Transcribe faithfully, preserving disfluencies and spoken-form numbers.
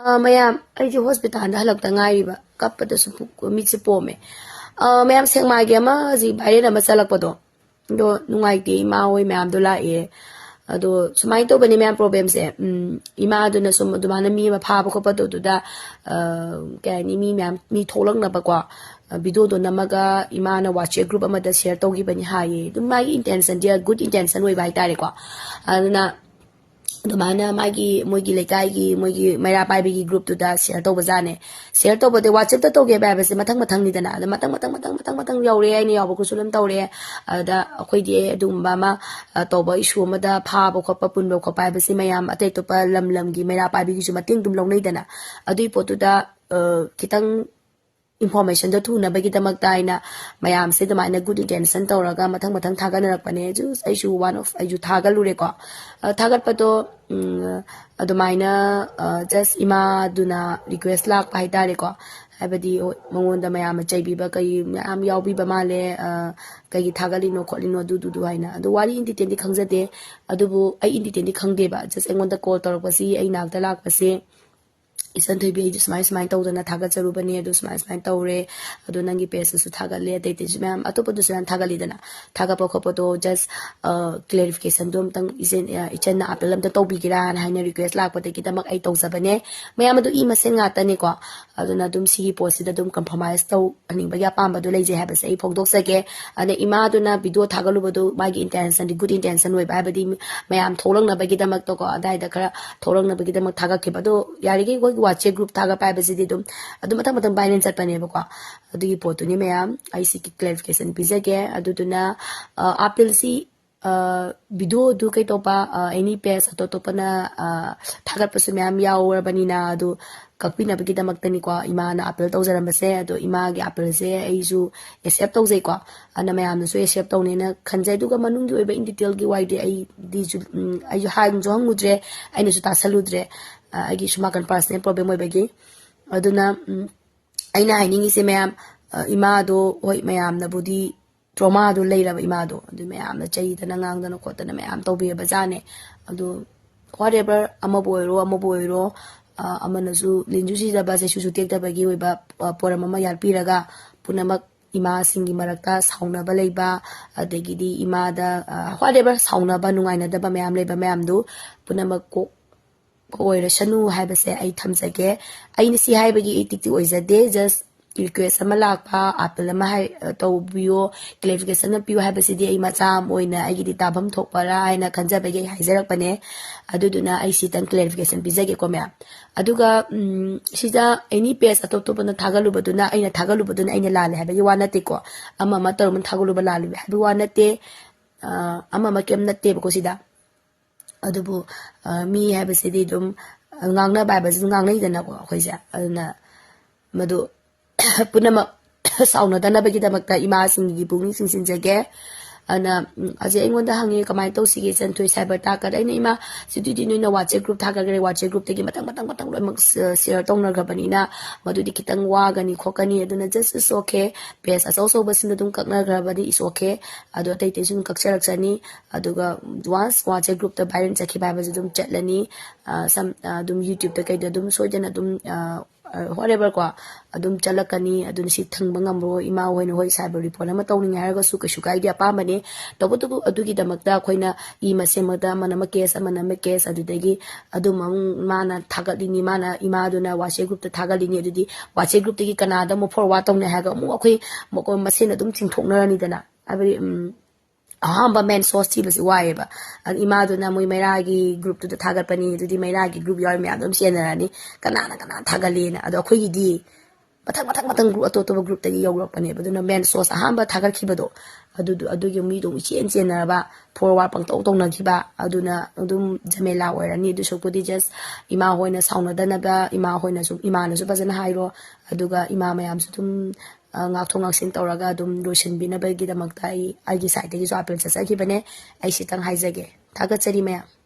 ꯑ, ꯃꯌꯥꯝ, ꯑꯩꯁꯦ ꯍꯣꯁꯄꯤꯇꯥꯜꯗ ꯍꯜꯂꯛꯇ ꯉꯥꯏꯔꯤꯕ, ꯀꯞꯄꯗꯁꯨ ꯄꯨꯛ-, ꯃꯤꯠꯁꯦ ꯄꯣꯝꯃꯦ꯫ ꯑ, ꯃꯌꯥꯝ, ꯁꯦꯛꯃꯥꯏꯒꯤ ꯑꯃ ꯍꯧꯖꯤꯛ ꯚꯥꯏꯔꯦꯜ ꯑꯃ ꯆꯠꯂꯛꯄꯗꯣ, ꯑꯗꯣ ꯅꯨꯡꯉꯥꯏꯇꯦ, ꯏꯃꯥ ꯍꯣꯏ ꯃꯌꯥꯝꯗꯣ ꯂꯥꯛꯑꯦ꯫ ꯑꯗꯣ ꯁꯨꯃꯥꯏꯅ ꯇꯧꯕꯅꯦ ꯃꯌꯥꯝ ꯄ꯭ꯔꯣꯕ꯭ꯂꯦꯝꯁꯦ꯫ ꯎꯝ, ꯏꯃꯥꯗꯨꯅ ꯁꯨꯝ ꯑꯗꯨꯃꯥꯏꯅ ꯃꯤ ꯑꯃ ꯐꯥꯕ ꯈꯣꯠꯄ ꯇꯧꯗꯨꯗ, ꯑ, ꯀꯩ ꯍꯥꯏꯅꯤ, ꯃꯤ ꯃꯌꯥꯝ, ꯃꯤ ꯊꯣꯛꯂꯛꯅꯕꯀꯣ, ꯑ, ꯚꯤꯗꯤꯑꯣꯗꯣ ꯅꯝꯃꯒ ꯏꯃꯥꯅ WhatsApp ꯒ꯭ꯔꯨꯞ ꯑꯃꯗ ꯁꯤꯌꯔ ꯇꯧꯈꯤꯕꯅꯤ ꯍꯥꯏꯌꯦ꯫ ꯑꯗꯨꯝ ꯃꯥꯒꯤ ꯏꯟꯇꯦꯟꯁꯟꯗꯤ ꯒꯨꯗ ꯏꯟꯇꯦꯟꯁꯟ ꯑꯣꯏꯕ ꯍꯥꯏꯇꯥꯔꯦꯀꯣ꯫ ꯑꯗꯨꯅ ꯑꯗꯨꯃꯥꯏꯅ ꯃꯥꯒꯤ, ꯃꯣꯏꯒꯤ ꯂꯩꯀꯥꯏꯒꯤ, ꯃꯣꯏꯒꯤ ꯃꯩꯔꯥ ꯄꯥꯏꯕꯤꯒꯤ ꯒ꯭ꯔꯨꯞꯇꯨꯗ ꯁꯤꯌꯔ ꯇꯧꯕꯖꯥꯠꯅꯦ꯫ ꯁꯤꯌꯔ ꯇꯧꯕꯗꯤ WhatsApp ꯇ ꯇꯧꯒꯦ ꯍꯥꯏꯕꯁꯦ ꯃꯊꯪ ꯃꯊꯪꯅꯤꯗꯅ, ꯑꯗ ꯃꯊꯪ ꯃꯊꯪ ꯃꯊꯪ ꯃꯊꯪ ꯃꯊꯪ ꯌꯧꯔꯦ, ꯑꯩꯅ ꯌꯥꯎꯕ ꯈꯨꯠꯁꯨ ꯑꯗꯨꯝ ꯇꯧꯔꯦ꯫ ꯑꯗꯨꯗ ꯑꯩꯈꯣꯏꯗꯤ ꯑꯗꯨꯒꯨꯝꯕ ꯑꯃ, ꯑ, ꯇꯧꯕ ꯏꯁꯨ ꯑꯃꯗ ꯐꯥꯕ ꯈꯣꯠꯄ, ꯄꯨꯟꯕ ꯈꯣꯠꯄ ꯍꯥꯏꯕꯁꯤ ꯃꯌꯥꯝ ꯑꯇꯩ ꯑꯇꯣꯞꯄ ꯂꯝ ꯂꯝꯒꯤ ꯃꯩꯔꯥ ꯄꯥꯏꯕꯤꯒꯤꯁꯨ ꯃꯇꯦꯡ ꯑꯗꯨꯝ ꯂꯧꯅꯩꯗꯅ꯫ ꯑꯗꯨꯒꯤ ꯄꯣꯠꯇꯨꯗ, ꯑ, ꯈꯤꯇꯪ ꯏꯟꯐꯣꯔꯃꯦꯁꯟꯗꯣ ꯊꯨꯅꯕꯒꯤꯗꯃꯛꯇ ꯍꯥꯏꯅ ꯃꯌꯥꯝꯁꯦ ꯑꯗꯨꯃꯥꯏꯅ ꯒꯨꯗ ꯏꯟꯇꯦꯟꯁꯟ ꯇꯧꯔꯒ ꯃꯊꯪ ꯃꯊꯪ ꯊꯥꯒꯠꯅꯔꯛꯄꯅꯦ꯫ ꯑꯗꯨ ꯑꯩꯁꯨ one of, ꯑꯩꯁꯨ ꯊꯥꯒꯠꯂꯨꯔꯦꯀꯣ꯫ ꯑ, ꯊꯥꯒꯠꯄꯗꯣ, ꯎꯝ, ꯑꯗꯨꯃꯥꯏꯅ, ꯑ, ꯖꯁ ꯏꯃꯥꯗꯨꯅ ꯔꯤꯀ꯭ꯋꯦꯁ ꯂꯥꯛꯄ ꯍꯥꯏꯇꯥꯔꯦꯀꯣ꯫ ꯍꯥꯏꯕꯗꯤ, ꯍꯣꯏ, ꯃꯉꯣꯟꯗ ꯃꯌꯥꯝꯅ ꯆꯩꯕꯤꯕ ꯀꯩ ꯃꯌꯥꯝ ꯌꯥꯎꯕꯤꯕ ꯃꯥꯜꯂꯦ, ꯑ, ꯀꯩꯒꯤ ꯊꯥꯒꯠꯂꯤꯅꯣ ꯈꯣꯠꯂꯤꯅꯣ ꯑꯗꯨꯗꯨꯗꯨ ꯍꯥꯏꯅ꯫ ꯑꯗꯣ ꯋꯥꯔꯤ ꯏꯟ ꯗꯤꯇꯦꯜꯗꯤ ꯈꯪꯖꯗꯦ, ꯑꯗꯨꯕꯨ ꯑꯩ ꯏꯟ ꯗꯤꯇꯦꯜꯗꯤ ꯈꯪꯗꯦꯕ꯫ ꯖꯁ ꯑꯩꯉꯣꯟꯗ ꯀꯣꯜ ꯇꯧꯔꯛꯄꯁꯤ, ꯑꯩ ꯅꯥꯛꯇ ꯂꯥꯛꯄꯁꯦ, "ꯏꯆꯟ ꯊꯣꯏꯕꯤ, ꯑꯩꯗꯤ ꯁꯨꯃꯥꯏ ꯁꯨꯃꯥꯏꯅ ꯇꯧꯗꯅ ꯊꯥꯒꯠꯆꯔꯨꯕꯅꯦ, ꯑꯗꯨ ꯁꯨꯃꯥꯏ ꯁꯨꯃꯥꯏꯅ ꯇꯧꯔꯦ, ꯑꯗꯣ ꯅꯪꯒꯤ ꯄꯦꯖꯇꯁꯨ ꯊꯥꯒꯠꯂꯦ, ꯑꯇꯩ ꯑꯇꯩꯁꯨ ꯃꯌꯥꯝ ꯑꯇꯣꯞꯄꯗꯁꯨ ꯌꯥꯝ ꯊꯥꯒꯠꯂꯤꯗꯅ, ꯊꯥꯒꯠꯄ ꯈꯣꯠꯄꯗꯣ ꯖꯁ, ꯑ, ꯀ꯭ꯂꯦꯔꯤꯐꯤꯀꯦꯁꯟꯗꯣ ꯑꯝꯇꯪ ꯏꯆꯦ, ꯑ, ꯏꯆꯟꯅ ꯑꯥꯄꯤꯜ ꯑꯝꯇ ꯇꯧꯕꯤꯒꯦꯔꯥꯅ" ꯍꯥꯏꯅ ꯔꯤꯀ꯭ꯋꯦꯁ ꯂꯥꯛꯄꯗꯒꯤꯗꯃꯛ ꯑꯩ ꯇꯧꯖꯕꯅꯦ꯫ ꯃꯌꯥꯝ ꯑꯗꯨ ꯏ ꯃꯁꯦꯟ ꯉꯥꯛꯇꯅꯤꯀꯣ, ꯑꯗꯨꯅ ꯑꯗꯨꯝ ꯁꯤꯒꯤ ꯄꯣꯠꯁꯤꯗ ꯑꯗꯨꯝ ꯀꯝꯄ꯭ꯔꯣꯃꯥꯏꯁ ꯇꯧꯍꯟꯅꯤꯡꯕꯒꯤ ꯑꯄꯥꯝꯕꯗꯣ ꯂꯩꯖꯩ ꯍꯥꯏꯕꯁꯦ ꯑꯩ ꯐꯣꯡꯗꯣꯛꯆꯒꯦ꯫ ꯑꯗ ꯏꯃꯥꯗꯨꯅ ꯚꯤꯗꯤꯑꯣ ꯊꯥꯒꯠꯂꯨꯕꯗꯨ ꯃꯥꯒꯤ ꯏꯟꯇꯦꯟꯁꯟꯗꯤ ꯒꯨꯗ ꯏꯟꯇꯦꯟꯁꯟ ꯑꯣꯏꯕ, ꯍꯥꯏꯕꯗꯤ ꯃꯌꯥꯝ ꯊꯣꯛꯂꯛꯅꯕꯒꯤꯗꯃꯛꯇꯀꯣ, ꯑꯗꯥꯏꯗ ꯈꯔ ꯊꯣꯛꯂꯛꯅꯕꯒꯤꯗꯃꯛ ꯊꯥꯒꯠꯈꯤꯕ꯫ ꯑꯗꯣ ꯌꯥꯔꯤꯈꯩ ꯑꯩꯈꯣꯏꯒꯤ WhatsApp ꯒ꯭ꯔꯨꯞ ꯊꯥꯒꯠꯄ ꯍꯥꯏꯕꯁꯤꯗꯤ ꯑꯗꯨꯝ, ꯑꯗꯨꯝ ꯃꯊꯪ ꯃꯊꯪ ꯚꯥꯏꯔꯦꯜ ꯆꯠꯄꯅꯦꯕꯀꯣ꯫ ꯑꯗꯨꯒꯤ ꯄꯣꯠꯇꯨꯅꯤ ꯃꯌꯥꯝ, ꯑꯩ ꯁꯤꯒꯤ ꯀ꯭ꯂꯦꯔꯤꯐꯤꯀꯦꯁꯟ ꯄꯤꯖꯒꯦ꯫ ꯑꯗꯨꯗꯨꯅ, ꯑ, ꯑꯥꯄꯤꯜꯁꯤ, ꯑ, ꯚꯤꯗꯤꯑꯣꯗꯨ ꯀꯩꯇꯧꯕ, ꯑ, ꯑꯦꯅꯤ ꯄꯦꯖ ꯑꯇꯣꯞ ꯑꯇꯣꯞꯄꯅ, ꯑ, ꯊꯥꯒꯠꯄꯁꯨ ꯃꯌꯥꯝ ꯌꯥꯎꯔꯕꯅꯤꯅ, ꯑꯗꯨ ꯀꯛꯄꯤꯅꯕꯒꯤꯗꯃꯛꯇꯅꯤꯀꯣ ꯏꯃꯥꯅ ꯑꯥꯄꯤꯜ ꯇꯧꯖꯔꯝꯕꯁꯦ꯫ ꯑꯗꯣ ꯏꯃꯥꯒꯤ ꯑꯥꯄꯤꯜꯁꯦ ꯑꯩꯁꯨ ꯑꯦꯛꯁꯦꯞ ꯇꯧꯖꯩꯀꯣ, ꯑꯗꯨꯅ ꯃꯌꯥꯝꯅꯁꯨ ꯑꯦꯛꯁꯦꯞ ꯇꯧꯅꯦꯅ ꯈꯟꯖꯩ꯫ ꯑꯗꯨꯒ ꯃꯅꯨꯡꯒꯤ ꯑꯣꯏꯕ ꯏꯟ ꯗꯤꯇꯦꯜꯒꯤ ꯋꯥꯔꯤꯗꯤ ꯑꯩꯗꯤ ꯖꯨ-, ꯎꯝ, ꯑꯩꯁꯨ ꯍꯪꯁꯨ ꯍꯪꯉꯨꯗ꯭ꯔꯦ, ꯑꯩꯅꯁꯨ ꯇꯥꯁꯜꯂꯨꯗ꯭ꯔꯦ, ꯑ, ꯑꯩꯒꯤ ꯁꯨꯝ ꯅꯥꯀꯟ ꯄꯥꯔꯁꯅꯦꯜ ꯄ꯭ꯔꯣꯕ꯭ꯂꯦꯝ ꯑꯣꯏꯕꯒꯤ꯫ ꯑꯗꯨꯅ, ꯎꯝ, ꯑꯩꯅ ꯍꯥꯏꯅꯤꯡꯉꯤꯁꯦ ꯃꯌꯥꯝ, ꯑ, ꯏꯃꯥꯗꯣ ꯍꯣꯏ ꯃꯌꯥꯝꯅꯕꯨꯗꯤ ꯇ꯭ꯔꯣꯃꯥꯗꯣ ꯂꯩꯔꯕ ꯏꯃꯥꯗꯣ, ꯑꯗꯨ ꯃꯌꯥꯝꯅ ꯆꯩꯗꯅ ꯉꯥꯡꯗꯅ ꯈꯣꯠꯇꯅ ꯃꯌꯥꯝ ꯇꯧꯕꯤꯔꯕ ꯖꯥꯠꯅꯦ꯫ ꯑꯗꯨ whatever, ꯑꯃꯕꯨ ꯑꯣꯏꯔꯣ ꯑꯃꯕꯨ ꯑꯣꯏꯔꯣ, ꯑ, ꯑꯃꯅꯁꯨ ꯂꯤꯟꯁꯨ ꯁꯤꯗꯕ, ꯆꯩꯁꯨꯁꯨ ꯇꯦꯛꯇꯕꯒꯤ ꯑꯣꯏꯕ, ꯑ, ꯄꯣꯔꯝ ꯑꯃ ꯌꯥꯠꯄꯤꯔꯒ, ꯄꯨꯝꯅꯃꯛ ꯏꯃꯥꯁꯤꯡꯒꯤ ꯃꯔꯛꯇ ꯁꯥꯎꯅꯕ ꯂꯩꯕ, ꯑꯗꯒꯤꯗꯤ ꯏꯃꯥꯗ, ꯑ, whatever, ꯁꯥꯎꯅꯕ, ꯅꯨꯡꯉꯥꯏꯅꯗꯕ ꯃꯌꯥꯝ ꯂꯩꯕ ꯃꯌꯥꯝꯗꯨ ꯄꯨꯝꯅꯃꯛ ꯀꯣꯛ ꯑꯣꯏꯔꯁꯅꯨ ꯍꯥꯏꯕꯁꯦ ꯑꯩ ꯊꯝꯖꯒꯦ꯫ ꯑꯩꯅ ꯁꯤ ꯍꯥꯏꯕꯒꯤ ꯏꯇꯤꯛꯇꯤ ꯑꯣꯏꯖꯗꯦ, just request ꯑꯃ ꯂꯥꯛꯄ, appeal ꯑꯃ ꯍꯥꯏ-, ꯇꯧꯕꯤꯌꯣ, clarification ꯑꯃ ꯄꯤꯌꯣ ꯍꯥꯏꯕꯁꯤꯗꯤ ꯑꯩ ꯃꯆꯥ ꯑꯃ ꯑꯣꯏꯅ ꯑꯩꯒꯤꯗꯤ ꯇꯥꯐꯝ ꯊꯣꯛꯄꯔꯥ ꯍꯥꯏꯅ ꯈꯟꯖꯕꯒꯤ ꯑꯩ ꯍꯥꯏꯖꯔꯛꯄꯅꯦ꯫ ꯑꯗꯨꯗꯨꯅ ꯑꯩ ꯁꯤꯇꯪ clarification ꯄꯤꯖꯒꯦꯀꯣ ꯃꯌꯥꯝ꯫ ꯑꯗꯨꯒ, ꯎꯝ, ꯁꯤꯗ any page ꯑꯇꯣꯞ ꯑꯇꯣꯞꯄꯅ ꯊꯥꯒꯠꯂꯨꯕꯗꯨꯅ, ꯑꯩꯅ ꯊꯥꯒꯠꯂꯨꯕꯗꯨꯅ ꯑꯩꯅ ꯂꯥꯜꯂꯦ ꯍꯥꯏꯕꯒꯤ ꯋꯥ ꯅꯠꯇꯦꯀꯣ, ꯑꯃ ꯑꯃ ꯇꯧꯔꯝꯕꯅ ꯊꯥꯒꯠꯂꯨꯕ ꯂꯥꯜꯂꯨꯕ ꯍꯥꯏꯕꯒꯤ ꯋꯥ ꯅꯠꯇꯦ꯫ ꯑ, ꯑꯃ ꯑꯃ ꯀꯩꯝ ꯅꯠꯇꯦꯕꯀꯣ ꯁꯤꯗ꯫ ꯑꯗꯨꯕꯨ, ꯑ, ꯃꯤ ꯍꯥꯏꯕꯁꯤꯗꯤ ꯑꯗꯨꯝ ꯉꯥꯡꯅꯕ ꯍꯥꯏꯕꯁꯤ ꯑꯗꯨꯝ ꯉꯥꯡꯅꯩꯗꯅꯀꯣ ꯑꯩꯈꯣꯏꯁꯦ꯫ ꯑꯗꯨꯅ ꯃꯗꯨ ꯄꯨꯝꯅꯃꯛ ꯁꯥꯎꯅꯗꯅꯕꯒꯤꯗꯃꯛꯇ ꯏꯃꯥꯁꯤꯡꯒꯤ ꯄꯨꯛꯅꯤꯡ ꯆꯤꯡꯁꯤꯟꯖꯒꯦ꯫ ꯑꯗꯨꯅ, ꯎꯝ, ꯍꯧꯖꯤꯛ ꯑꯩꯉꯣꯟꯗ ꯍꯪꯉꯤ, "ꯀꯃꯥꯏꯅ ꯇꯧꯁꯤꯒꯦ ꯏꯆꯟꯊꯣꯏ, cyber ꯇꯥꯛꯀꯗ?" ꯑꯩꯅ, "ꯏꯃꯥ, ꯁꯤꯗꯨꯗꯤ ꯅꯣꯏꯅ WhatsApp group ꯊꯥꯒꯠꯈ꯭ꯔꯦ, WhatsApp groupꯇꯒꯤ ꯃꯊꯪ ꯃꯊꯪ ꯃꯊꯪ ꯂꯣꯏꯅꯃꯛ share ꯇꯧꯅꯈ꯭ꯔꯕꯅꯤꯅ ꯃꯗꯨꯗꯤ ꯈꯤꯇꯪ ꯋꯥꯒꯅꯤ ꯈꯣꯠꯀꯅꯤ, ꯑꯗꯨꯅ just it's okay, page ꯑꯆꯧ ꯑꯆꯧꯕꯁꯤꯡꯗꯣ ꯑꯗꯨꯝ ꯀꯛꯅꯈ꯭ꯔꯕꯗꯤ it's okay, ꯑꯗꯣ ꯑꯇꯩ ꯑꯇꯩꯁꯨ ꯑꯗꯨꯝ ꯀꯛꯆꯔꯛꯆꯅꯤ꯫ ꯑꯗꯨꯒ once WhatsApp groupꯇ viral ꯆꯠꯈꯤꯕ ꯍꯥꯏꯕꯁꯦ ꯑꯗꯨꯝ ꯆꯠꯂꯅꯤ꯫ ꯑ, ꯁꯝ-, ꯑ, ꯑꯗꯨꯝ YouTubeꯇ ꯀꯩꯗ ꯑꯗꯨꯝ ꯁꯣꯏꯗꯅ ꯑꯗꯨꯝ, ꯑ, whatever ꯀꯣ, ꯑꯗꯨꯝ ꯆꯠꯂꯛꯀꯅꯤ꯫ ꯑꯗꯨꯅ ꯁꯤ ꯊꯤꯡꯕ ꯉꯝꯃꯔꯣꯏ꯫ ꯏꯃꯥ ꯍꯣꯏꯅ ꯍꯣꯏ cyber report ꯑꯃ ꯇꯧꯅꯤꯡꯉꯦ ꯍꯥꯏꯔꯒꯁꯨ ꯀꯩꯁꯨ ꯀꯥꯏꯗꯦ, ꯑꯄꯥꯝꯕꯅꯦ꯫ ꯇꯧꯕꯇꯕꯨ ꯑꯗꯨꯒꯤꯗꯃꯛꯇ ꯑꯩꯈꯣꯏꯅ ꯏ ꯃꯁꯦꯟꯃꯛꯇ ꯑꯃꯅ ꯑꯃ case, ꯑꯃꯅ ꯑꯃ case, ꯑꯗꯨꯗꯒꯤ ꯑꯗꯨꯝ ꯑꯃꯨꯛ ꯃꯥꯅ ꯊꯥꯒꯠꯂꯤꯅꯤ, ꯃꯥꯅ ꯏꯃꯥꯗꯨꯅ WhatsApp groupꯇ ꯊꯥꯒꯠꯂꯤꯅꯤ, ꯑꯗꯨꯗꯤ WhatsApp groupꯇꯒꯤ ꯀꯅꯥꯗ ꯑꯃꯨꯛ forward ꯇꯧꯅꯤ ꯍꯥꯏꯔꯒ ꯑꯃꯨꯛ ꯑꯩꯈꯣꯏ ꯃꯈꯣꯏ ꯃꯁꯦꯟ ꯑꯗꯨꯝ ꯆꯤꯡꯊꯣꯛꯅꯔꯅꯤꯗꯅ꯫ ꯍꯥꯏꯕꯗꯤ, ꯎꯝ, ꯑꯍꯥꯟꯕ main source ꯊꯤꯕꯁꯤ ꯋꯥꯏꯑꯦꯕ꯫ ꯑꯗꯨ ꯏꯃꯥꯗꯨꯅ ꯃꯣꯏ ꯃꯩꯔꯥꯒꯤ groupꯇꯨꯗ ꯊꯥꯒꯠꯄꯅꯤ, ꯑꯗꯨꯗꯤ ꯃꯩꯔꯥꯒꯤ group ꯌꯥꯎꯔꯤ ꯃꯌꯥꯝꯗꯣ ꯑꯗꯨꯝ ꯆꯦꯟꯅꯔꯅꯤ, ꯀꯅꯥꯅ ꯀꯅꯥ ꯊꯥꯒꯠꯂꯦꯅ꯫ ꯑꯗꯣ ꯑꯩꯈꯣꯏꯒꯤꯗꯤ ꯃꯊꯪ ꯃꯊꯪ ꯃꯊꯪ group ꯑꯇꯣꯞ ꯑꯇꯣꯞꯄ groupꯇꯒꯤ ꯌꯧꯔꯛꯄꯅꯦꯕ꯫ ꯑꯗꯨꯅ main source ꯑꯍꯥꯟꯕ ꯊꯥꯒꯠꯈꯤꯕꯗꯣ, ꯑꯗꯨꯗꯨ, ꯑꯗꯨꯒꯤ ꯃꯤꯗꯣ ꯑꯃꯨꯛ ꯏꯆꯦꯟ ꯆꯦꯟꯅꯔꯕ, forward ꯄꯪꯇꯧ ꯇꯧꯅꯈꯤꯕ, ꯑꯗꯨꯅ ꯑꯗꯨꯝ ꯖꯃꯦꯂꯥ ꯑꯣꯏꯔꯅꯤ꯫ ꯑꯗꯨ ꯁꯔꯨꯛꯄꯨꯗꯤ just ꯏꯃꯥ ꯍꯣꯏꯅ ꯁꯥꯎꯅꯗꯅꯕ, ꯏꯃꯥ ꯍꯣꯏꯅꯁꯨ, ꯏꯃꯥꯅꯁꯨ ꯐꯖꯅ ꯍꯥꯏꯔꯣ, ꯑꯗꯨꯒ ꯏꯃꯥ ꯃꯌꯥꯝꯁꯨ ꯑꯗꯨꯝ, ꯑ, ꯉꯥꯛꯊꯣꯛ ꯉꯥꯛꯁꯤꯟ ꯇꯧꯔꯒ ꯑꯗꯨꯝ ꯂꯣꯏꯁꯤꯟꯕꯤꯅꯕꯒꯤꯗꯃꯛꯇ ꯑꯩ ꯑꯩꯒꯤ sideꯇꯒꯤꯁꯨ appeal ꯆꯠꯆꯈꯤꯕꯅꯦ꯫ ꯑꯩ ꯁꯤꯇꯪ ꯍꯥꯏꯖꯒꯦ꯫ ꯊꯥꯒꯠꯆꯔꯤ ꯃꯌꯥꯝ꯫